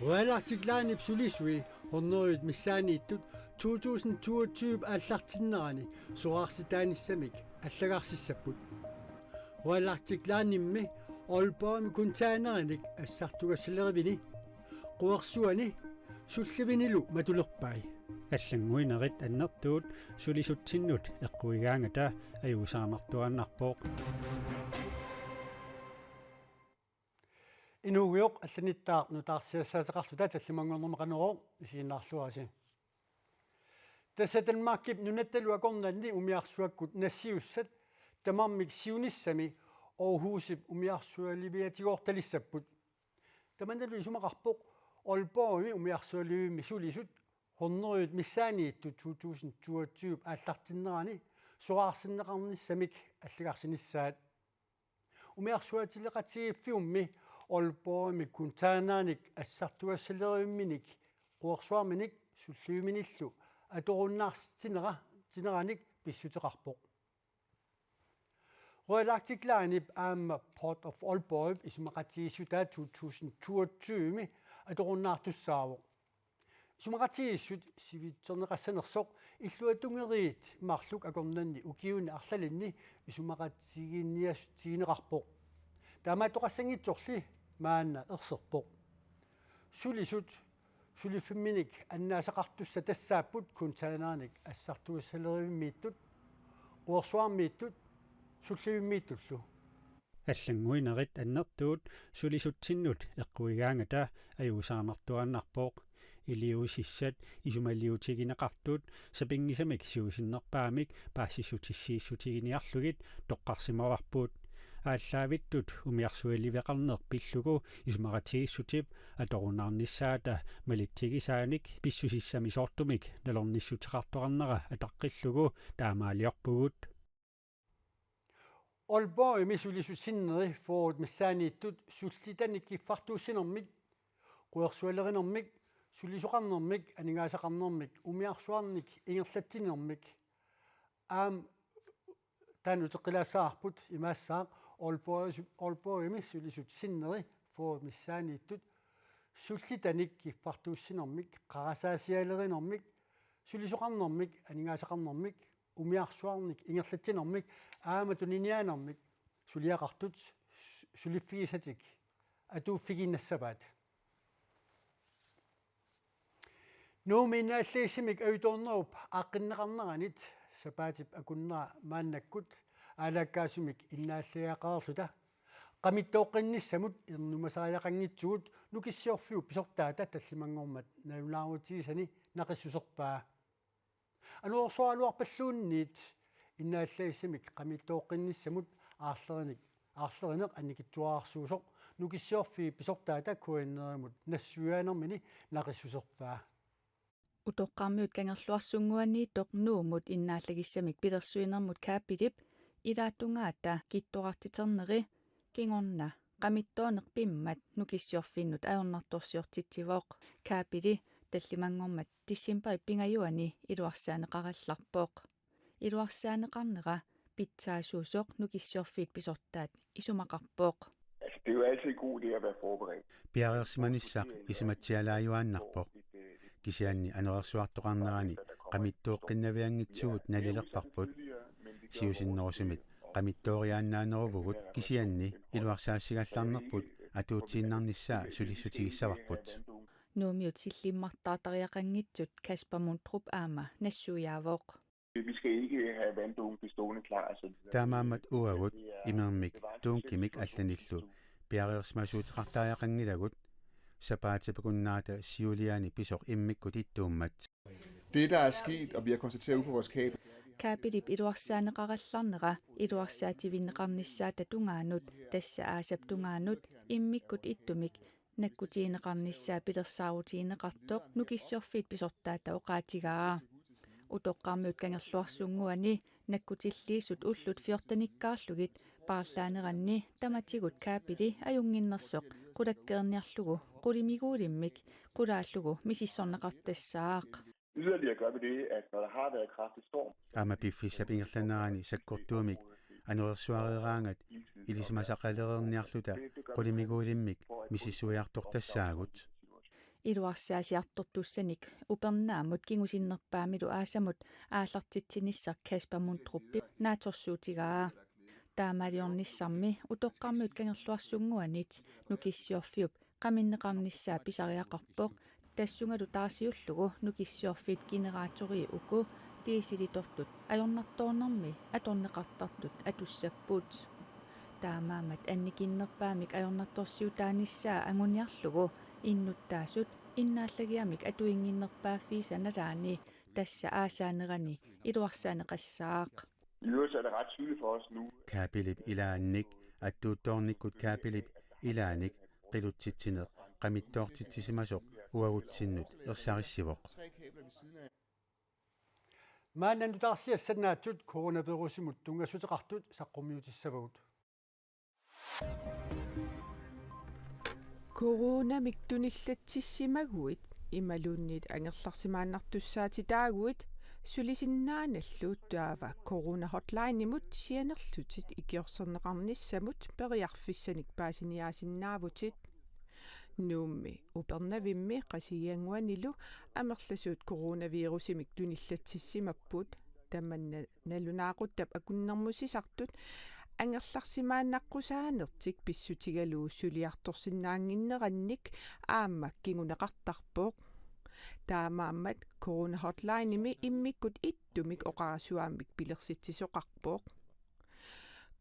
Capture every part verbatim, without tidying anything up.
Royal Arctic Linep sulisui hundredet missaaniittut to tusind toogtyve aallartinnerani soraarsitaanissamik allagarsissapput. Royal Arctic Linemi Aalborgimi containerinik assartugassalerivini quersuani sullivinilu matulerpai. Allannguinerit annertuut sulisutsinnut eqquigaangata ajuusaarnartuaannarpoq. Inuugujoq, allanittaaq nutaarsiassaateqarluta tallimanngornermi Qanorooq, isiginnaarluarisi. Tassa Danmarkip nunattalu akornanni umiarsuakkut nassiussat tamarmik siunissami Aarhusip umiarsualiviatigoortalissapput. Tamannalu isumaqarpoq Aalborgimi umiarsualivimmi sulisut hundredet missaaniittut to tusind toogtyve aallartinnerani soraarsinneqarnissamik allagarsinissaat. Umiarsuatileqatigiiffiummi Aalborgimi containerinik assartugassalerivimminik quersuarminik sulliviminillu atorunnaartinera-, tineranik pissuteqarpoq. Royal Arctic Linep aamma Port of Aalborgip isumaqatigiissutaa to tusind toogtyve atorunnaartussaavoq. Isumaqatigiissut sivitsorneqassanersoq illuatungeriit marluk akornanni ukiuni arlalinni isumaqatiginniassutigineqarpoq. Taamaattoqassanngitsorli maanna erserpoq. Sulisut suliffimminik annaasaqartussat tassaapput containerinik assartugassalerivimmiittut, quersuarmiittut, sullivimmiittullu. Allannguinerit annertuut sulisutsinnut eqquigaangata ajuusaarnartuaannarpoq. Iliuusissat isumaliutigineqartut sapinngisamik siusinnerpaamik paasissutissiissutiginiarlugit toqqarsimavarput. Aallaavittut umiarsualiveqarneq pillugu isumaqatigiissutip atorunnaarnissaata malitsigisaanik pissusissamisoortumik nalornissuteqartoqarnera ataqqillugu taamaaliorpugut. Aalborgimi sulisut sinneri fyrret missaaniittut sullitanik kiffartuussinermik, quersualerinermik, sulisoqarnermik, aningaasaqarnermik, umiarsuarnik ingerlatsinermik. Aamma taanna uteqqilaassavarput imaassaaq Aalborg-, Aalborgimi sulisut sinneri fyrret missaaniittut sullitanik kiffartuussinermik, qarasaasialerinermik, sulisoqarnermik, aningaasaqarnermik, umiarsuarnik ingerlatsinermik aamma tuniniaanermik suliaqartut su-, suliffigisatik atuuffigiinnassavaat. Nuummi innaallagissamik ajutoornerup aaqqinneqarneranit sapaatip akunnera maannakkut aalaakkaasumik innaallagiaqareerluta qamittooqqinnissamut ernumasariaqanngitsugut Nukissiorfiup pisortaata tallimanngormat nalunaarutigisani naqissuserpaa. Anorersuaraluarpalluunniit innaallagissamik qamittooqqinnissamut aarlerinik, aarlerineq annikitsuararsuusoq Nukissiorfiup pisortaata K N R-imut nassuiaanermini naqissuserpaa. Utoqqarmiut Kangerluarsunnguaniittoq Nuummut innaallagissamik pilersuinermut Kaapilip ilaata tungaata kittorartiterneri kingorna qamittooneq pimmat Nukissiorfinnut ajornartorsiortitsivoq. Kaapili tallimanngormat decembarip pingajuani iluarsianeqarallarpoq. Iluarsianeqarnera pitsaasuusoq Nukissiorfiit pisortaat isumaqarpoq. Altså, det er jo altid en god idé at være forberedt. Piareersimanissaq isumatsialaajuaannarpoq. Kisianni anorersuartoqarnerani qamittooqqinnavianngitsugut nalilerparput. Siusinnerusumit qamittooriaannaaneruvugut kisianni iluarsaasigallarnerput atuutsiinnarnissaa sulissutigissavavut. Nuummiut sillimmartaartariaqanngitsut Kasper Mundrup aamma nassuiaavoq. Vi skal ikke have vanddunken stående klar, og så videre. Taamaammat uagut imermik dunkimik allanillu piareersimasuuteqartariaqanngilagut sapaatip akunnerata siuliani pisoq immikkut ittuummat. Det, der er sket, og vi har konstateret ude på vores kabel. Kaapilip iluarsianeqarallarnera iluarsaativinneqarnissaata tungaanut, tassa aasap tungaanut, immikkut ittumik nakkutigineqarnissaa pilersaarutigineqartoq Nukissiorfiit pisortaata oqaatigaa. Utoqqarmiut Kangerluarsunnguani nakkutilliisut ullut fjortenikkaarlugit paarlaaneranni tamatigut kaapili ajunnginnersoq qulakkeerniarlugu qulimiguulimmik qulaallugu misissorneqartassaaq. Yderligere gør vi det, at når der har været kraftig storm, aamma piffissap ingerlanerani sakkortuumik anorersuareeraangat ilisimasaqalereerniarluta qulimiguulimmik misissuiartortassaagut. Iluarsaasiartortussanik upernaamut kingusinnerpaamilu aasamut aallartitsinissaq Kasper Mundrupip naatsorsuutigaa. Taamaaliornissarmi utoqqarmiut Kangerluarsunnguanit Nukissiorfiup qaminneqarnissaa pisariaqarpoq, tassungalu taarsiullugu Nukissiorfiit generatoriit uku dieselitortut ajornartoornermi atorneqartartut atussapput. Taamaammat annikinnerpaamik ajornartorsiutaanissaa anguniarlugu innuttaasut innaallagiamik atuinnginnerpaaffiisa nalaani tassa aasaanerani iluarsaaneqassaaq. I øvrigt så er det ret tydeligt for os nu. Kabelip ilaannik, attuuttoornikkut kabelip ilaannik qilutsitsineq qamittoortitsisimasoq uagutsinnut ersarissivoq. Maanna nutaarsiassat naatsut coronavirusimut tunngassuteqartut saqqummiutissavagut. Coronamik tunillatsissimaguit imaluunniit angerlarsimaannartussaatitaaguit sulisinnaanallu taava Corona Hotlinemut sianerlutit ikiorserneqarnissamut periarfissanik paasiniaasinnaavutit. Nuummi Upernavimmi Qasigiannguanilu amerlasuut coronavirusimik tunillatsissimapput, tamanna nalunaaquttap akunnermusisartut angerlarsimaannaqqusaanertik pissutigalugu suliartorsinnaannginnerannik aamma kinguneqartarpoq. Taamaammat Corona Hotlinemi immikkut ittumik oqarasuaammik pilersitsisoqarpoq.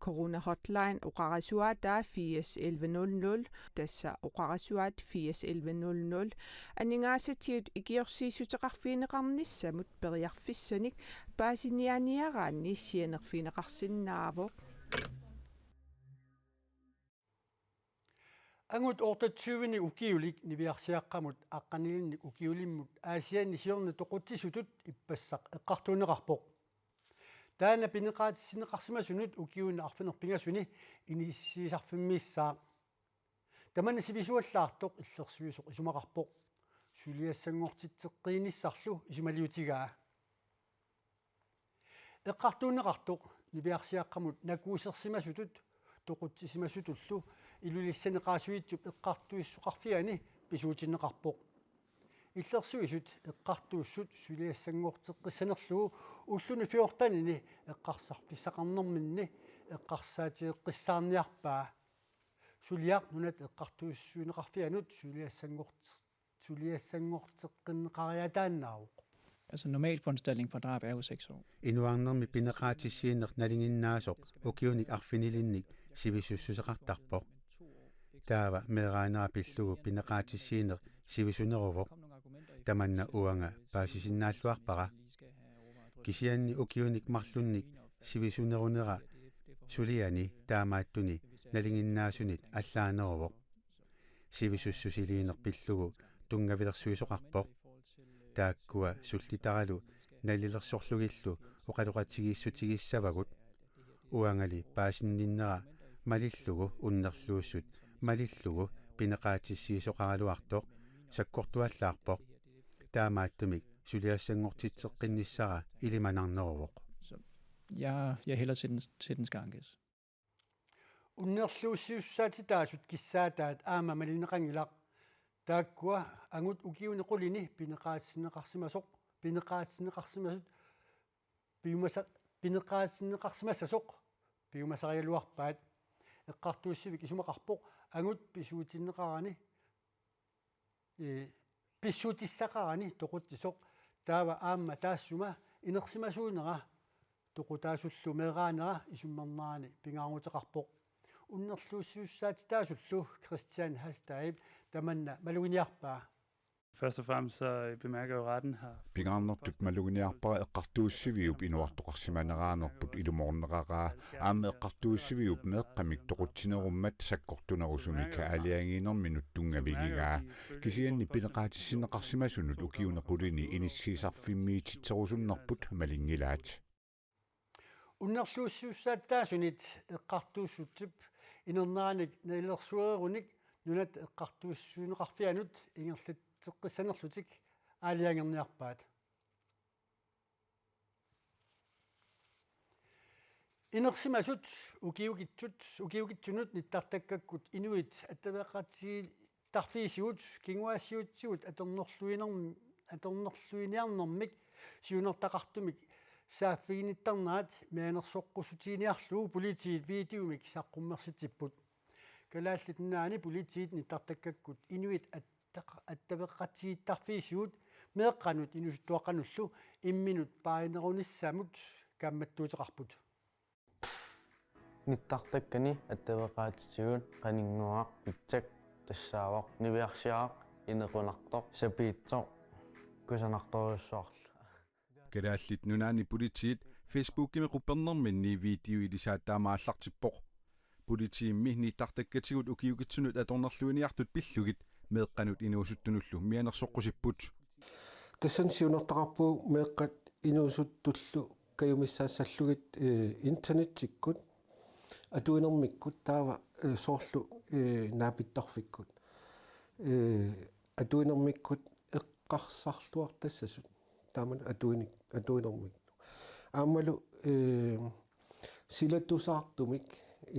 Corona Hotline oqarasuaataa firs elleve nul nul, tassa oqarasuaat firs elleve nul nul, aningaasatigut ikiorsiissuteqarfigineqarnissamut periarfissanik paasiniaaniaraanni sianerfigineqarsinnaavoq. Angut otteogtyvenik ukiulik niviarsiaqqamut aqqanilinnik ukiulimmut Aasianni siorna toqutsisutut ippassaq eqqartuunneqarpoq. Taanna pineqaatissinneqarsimasunut ukiuni arfineq-pingasuni inissiisarfimmiissaaq. Tamanna sivisuallaartoq illersuisoq isumaqarpoq, suliassanngortitseqqiinissarlu isumaliutigaa. Eqqartuunneqartoq niviarsiaqqamut nakuusersimasutut toqutsisimasutullu Ilulissani Qaasuitsup eqqartuissoqarfiani pisuutinneqarpoq. Illersuisut eqqartuussut suliassanngorteqqissanerlugu ulluni fjortenini eqqarsarfissaqarnerminni eqqarsaatigeqqissaarniarpaa. Suliaq Nunatta Eqqartuussiuunneqarfianut suliassanngort-, suliassanngorteqqinneqariataannaavoq. Altså, normalforanstaltning for drab er jo seks år. Inuarnermi pineqaatissiineq nalinginnaasoq ukiunik arfinilinnik sivisussuseqartarpoq. Taava meeraanera pillugu pineqaatissiineq sivisuneruvoq. Tamanna uanga paasisinnaalluarpara. Kisianni ukiunik marlunnik sivisunerunera suliani taamaattuni nalinginnaasunit allaaneruvoq. Sivisussusiliineq pillugu tunngavilersuisoqarpoq. Taakkua sullitaralu nalilersorlugillu oqaloqatigiissutigissavagut. Uangali paasinninnera malillugu unnerluussut malillugu pineqaatissiisoqaraluartoq sakkortuallaarpoq. Taamaattumik suliassanngortitseqqinnissara ilimanarneruvoq. Så jeg, jeg hælder til den, til den skarnkæs. Unnerluussisussaatitaasut kissaataat aamma malineqanngilaq. Taakkua angut ukiuni qulini pineqaatissinneqarsimasoq, pineqaatissinneqarsimasut, piumasa-, pineqaatissinneqarsimassasoq piumasarigaluarpaat. Eqqartuussivik isumaqarpoq angut pisuutinneqarani, ee, pissuutissaqarani toqutsisoq, taava aamma taassuma inersimasuunera toqutaasullu meeraanera isummernerani pingaaruteqarpoq. Unnerluussisussaatitaasullu Christian Hastadip tamanna maluginiarpaa. Først og fremmest så bemærker jeg jo, at retten har Pingaarnertut maluginiarpara eqqartuussiviup inuartoqarsimaneraannerput ilumoorneqaraa, aamma eqqartuussiviup meeqqamik toqutsinerummat sakkortunerusumik aalajangiinerminut tunngavigigaa. Kisianni pineqaatissinneqarsimasunut ukiuni qulini inissiisarfimmiititserusunnerput malinngilaat. Unnerluussisussaatitaasunit eqqartuussutsip inerneranik nalilersuerunik Nunatta Eqqartuussiuunneqarfianut ingerlatseqqissanerlutik aalajangerniarpaat. Inersimasut ukiukitsut, ukiukitsunut nittartakkakkut inuit attaveqatigiit Nittarfiisigut kinguaassiuutitigut atornerluinerm-, atornerluiniarnermik siunertaqartumik saaffiginnittarnerat mianersoqqussutigineqarlugu politiit videomik saqqummersitsipput. Kalaallit Nunaanni politiit nittartakkakkut inuit attaqa-, attaveqatigiittarfiisigut meeqqanut inuusuttuaqqanullu imminut paajunerunissamut kaammattuuteqarput. Nittartakkani attaveqaatitigut Qaninnguaq Pitsak tassaavoq niviarsiaraq inequnartoq sapiitsoq kusanartorujussuarlu. Kalaallit Nunaanni politiit Facebookimi quppernerminni video ilisaat taama aallartippoq. Politiimmi nittartakkatigut ukiukitsunut atornerluiniartut pillugit meeqqanut inuusuttunullu mianersoqqusipput. Tassani siunertaqarpugut meeqqat inuusuttullu kajumissaassallugit, eh, internettikkut, atuinermikkut taava, eh, soorlu, eh, naapittarfikkut. Eh, atuinermikkut eqqarsarluartassasut. Taamani atuinik-, atuinermikkut. Aammalu, eh, silatusaartumik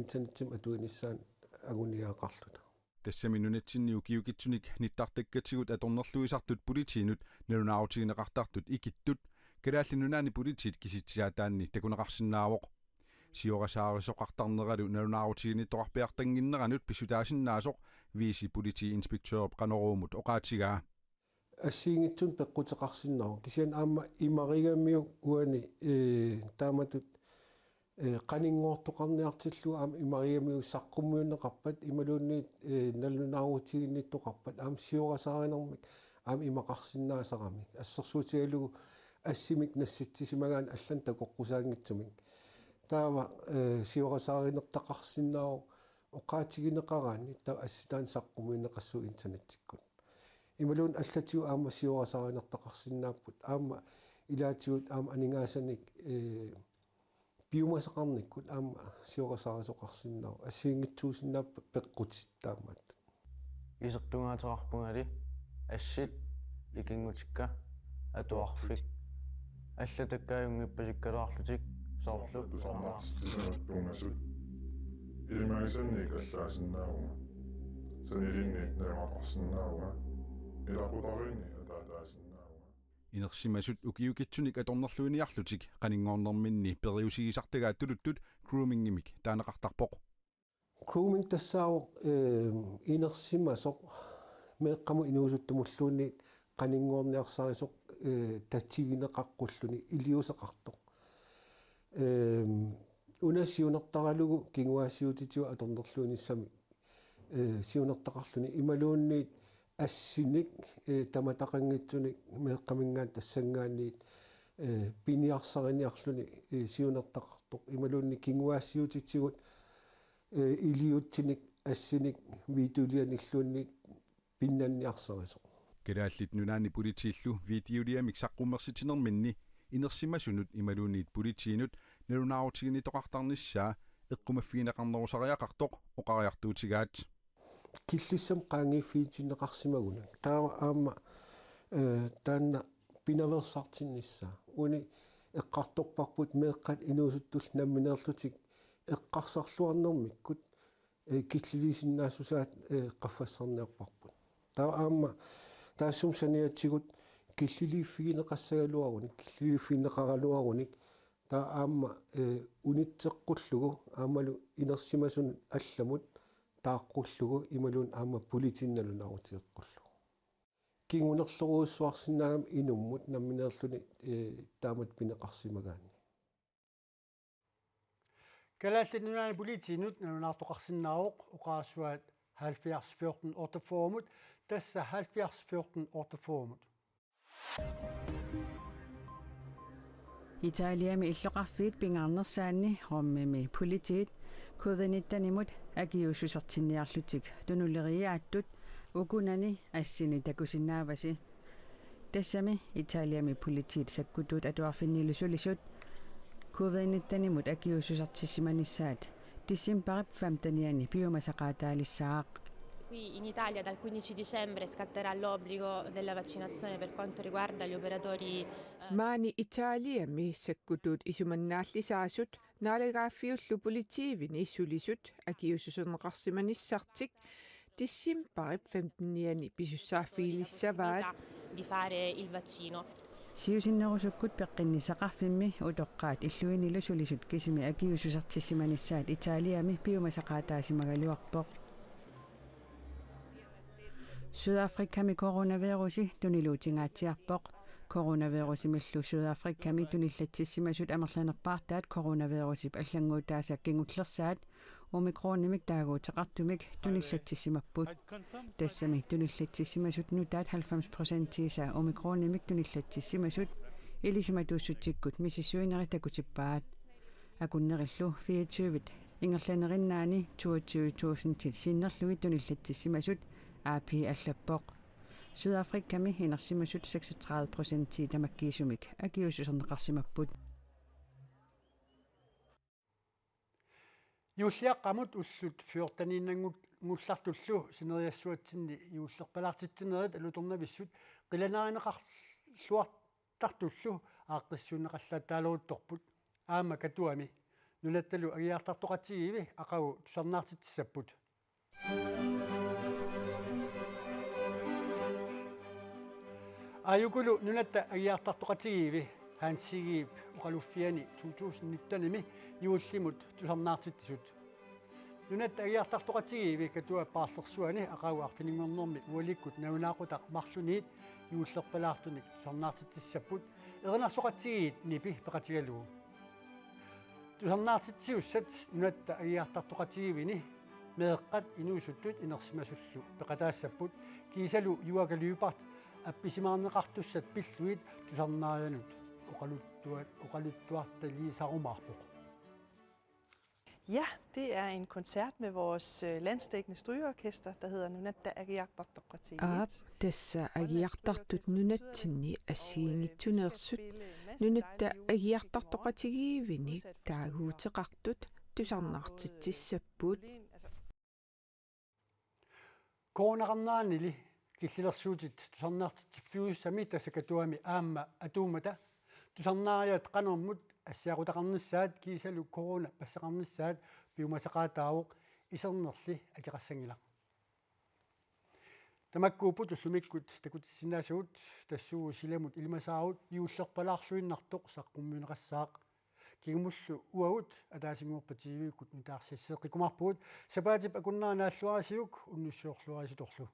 internettimi atuinissaannut anguniagaqarluta. Tassami nunatsinni ukiukitsunik nittartakkatigut atornerluisartut politiinut nalunaarutigineqartartut ikittut Kalaallit Nunaanni politiit kisitsisaataanni takuneqarsinnaavoq. Siorasaarisoqartarneralu nalunaarutiginnittoqarpiartannginneranut pissutaasinnaasoq vicepolitiinspektørip Qanoruumut oqaatigaa. Assigiinngitsunik peqquteqarsinnaavoq. Kisianni aamma imarigamiuk uani, eh, taamatut, eh, qaninngoortoqarniartillugu aamma imarigamiuk saqqummiunneqarpat imaluunniit, eh, nalunaarutiginnittoqarpat aamma siorasaarinermik aamma imaqarsinnaasarami. Assersuutigalugu assimik nassitsisimagaanni allanut takoqqusaanngitsumik. Taava, eh, siorasaarinertaqarsinnaavoq oqaatigineqaraanni taava assitaanni saqqummiunneqassasoq internettikkut. Imaluunniit allatigut aamma siorasaarinertaqarsinnaapput, aamma ilaatigut aamma aningaasanik, eh, piumasaqarnikkut aamma siorasaarisoqarsinnaavoq, assigiinngitsuusinnaapput peqqutit taamaattut. Isertungaateqarpungali assit ikinngutikka atuarfik allatakkaajunngippasikkaluarlutik soorlu tusarnaartitsisunut tunngasut. Ilimagisannik allaasinnaavunga. Sanilinnik najugaqarsinnaavunga. Ilaqutariinni ataataasinnaavunga. Inersimasut ukiukitsunik atornerluiniarlutik qaninngoornerminni periusigisartagaat tuluttut groomingimik taaneqartarpoq. Grooming tassaavoq, eh, inersimasoq meeqqamut inuusuttumulluunniit qaninngoorniarsarisoq, eh, tatigineqaqqulluni iliuuseqartoq. Eh, una siunertaralugu kinguaassiuutitigut atornerluinissamik, eh, siunertaqarluni imaluunniit assinik, eh, tamataqanngitsunik meeqqaminngaanniit tassanngaanniit, eh, piniarsariniarluni, eh, siunertaqartoq imaluunniit kinguaassiuutitigut, eh, iliuutsinik assinik videolianilluunniit pinnanniarsarisoq. Kalaallit Nunaanni politiillu videoliamik saqqummersitsinerminni inersimasunut imaluunniit politiinut nalunaarutiginnittoqartarnissaa eqqumaffigineqarnerusariaqartoq oqariartuutigaat. Killissamik qaangiiffigitinneqarsimagunik. Taava aamma, eh, taanna pinaveersaartinnissaa. Uani eqqartorparput meeqqat inuusuttullu nammineerlutik eqqarsarluarnermikkut, eh, killiliisinnaassusaat, eh, qaffassarniarparput. Taava aamma taassuma saniatigut killiliiffigineqassagaluarunik, killiliiffigineqaraluarunik, taava aamma, eh, unitseqqullugu, aammalu inersimasunut allamut taaqqullugu, imaluunniit aamma politiinut nalunaarutigeqqullugu. Kingunerlorujussuarsinnaagami inummut nammineerluni, eh, taamatut pineqarsimagaanni. Kalaallit Nunaanni politiinut nalunaartoqarsinnaavoq oqarasuaat halvfjerds fjorten otteogfyrre-mut, tassa halvfjerds fjorten otteogfyrre-mut. Italiami illoqarfiit pingaarnersaanni Romimi politiit covid nitten-imut akiuussusertinniarlutik tunuleriiaattut ukunani assini takusinnaavasi. Tassami Italiami politiit sakkutuut atuarfinnilu sulisut covid nitten-imut akiuussusertissimanissaat decembarip femtenianni piumasaqaataalissaaq. Qui in Italia dal quindici dicembre scatterà l'obbligo della vaccinazione per quanto riguarda gli operatori, eh, Maani Italiami sakkutuut isumannaallisaasut naalagaaffiullu politiivini sulisut akiuussuserneqarsimanissartik Decembarip femtenianni pisussaaffigilissavaat. Di fare il vaccino. Siusinnerusukkut peqqinnissaqarfimmi utoqqaat illuinilu sulisut kisimi akiuussusertissimanissaat Italiami piumasaqaataasimagaluarpoq. Sydafrikami coronavirusi tuniluutingaatsiarpoq. Coronavirusimillu Sydafrikami tunillatsissimasut amerlanerpaartaat coronavirusip allannguutaasa kingullersaat omikronimik taaguuteqartumik tunillatsissimapput. Tassami tunillatsissimasut nutaat halvfems procentiisa omikronimik tunillatsissimasut ilisimatuussutsikkut misissuinerit takutippaat. Akunnerillu fireogtyve ingerlanerinnaani toogtyve tusindit sinnerlugit tunillatsissimasut A P allappoq. Sydafrikami inersimasut seksogtredive procenti tamakkiisumik akiuussuserneqarsimapput. Juulliaqqamut ullut fjorteniinnanngullartullu sineriassuatsinni juullerpalaartitsinerit alutornavissut qilanaarineqarluartartullu aaqqissuunneqallaattaaleruttorput. Aamma Katuami nunattalu agiartartoqatigiivi aqagu tusarnaartitsissapput. Aajukulu nunatta agiartartoqatigiivi Hans Hegeep oqaluffiani to tusind nittenimi juullimut tusarnaartitsisut. Nunatta agiartartoqatigiivi Katuap paarlersuani aqagu arfininngornermi ualikkut nalunaaqutaq marlunniit juullerpalaartunik tusarnaartitsissapput erinarsoqatigiit nipi peqatigalugu. Tusarnaartitsisussat nunatta agiartartoqatigiivini meeqqat inuusuttut inersimasullu peqataassapput kiisalu Juaaka Lyberth appisimaarneqartussat pillugit tusarnaarianut oqaluttua-, oqaluttuartaliisarumaarpoq. Ja, det er en koncert med vores øh, landsdækkende strygeorkester, der hedder Nunatta Agiartartoqatigiit. Aap, tassa agiartartut nunatsinni assigiinngitsuneersut nunatta agiartartoqatigiivinik taaguuteqartut tusarnaartitsissapput. Coronaqarneranili killilersuutit tusarnaartitsiffiussami tassa Katuami aamma atuummata tusarnaariat qanermut assiaqutaqarnissaat kiisalu corona passeqarnissaat piumasaqaataavoq, isernerli akeqassanngilaq. Tamakkuupput ullumikkut takutissinnaasagut, tassuugu silamut ilimasaarut juullerpalaarluinnartoq saqqummiunneqassaaq. Kingumullu uagut ataasinngorpat T V-kkut nutaarsiasseeqqikkumaarpugut, sapaatip akunnera naalluarisiuk unnussiorluarisitorlu.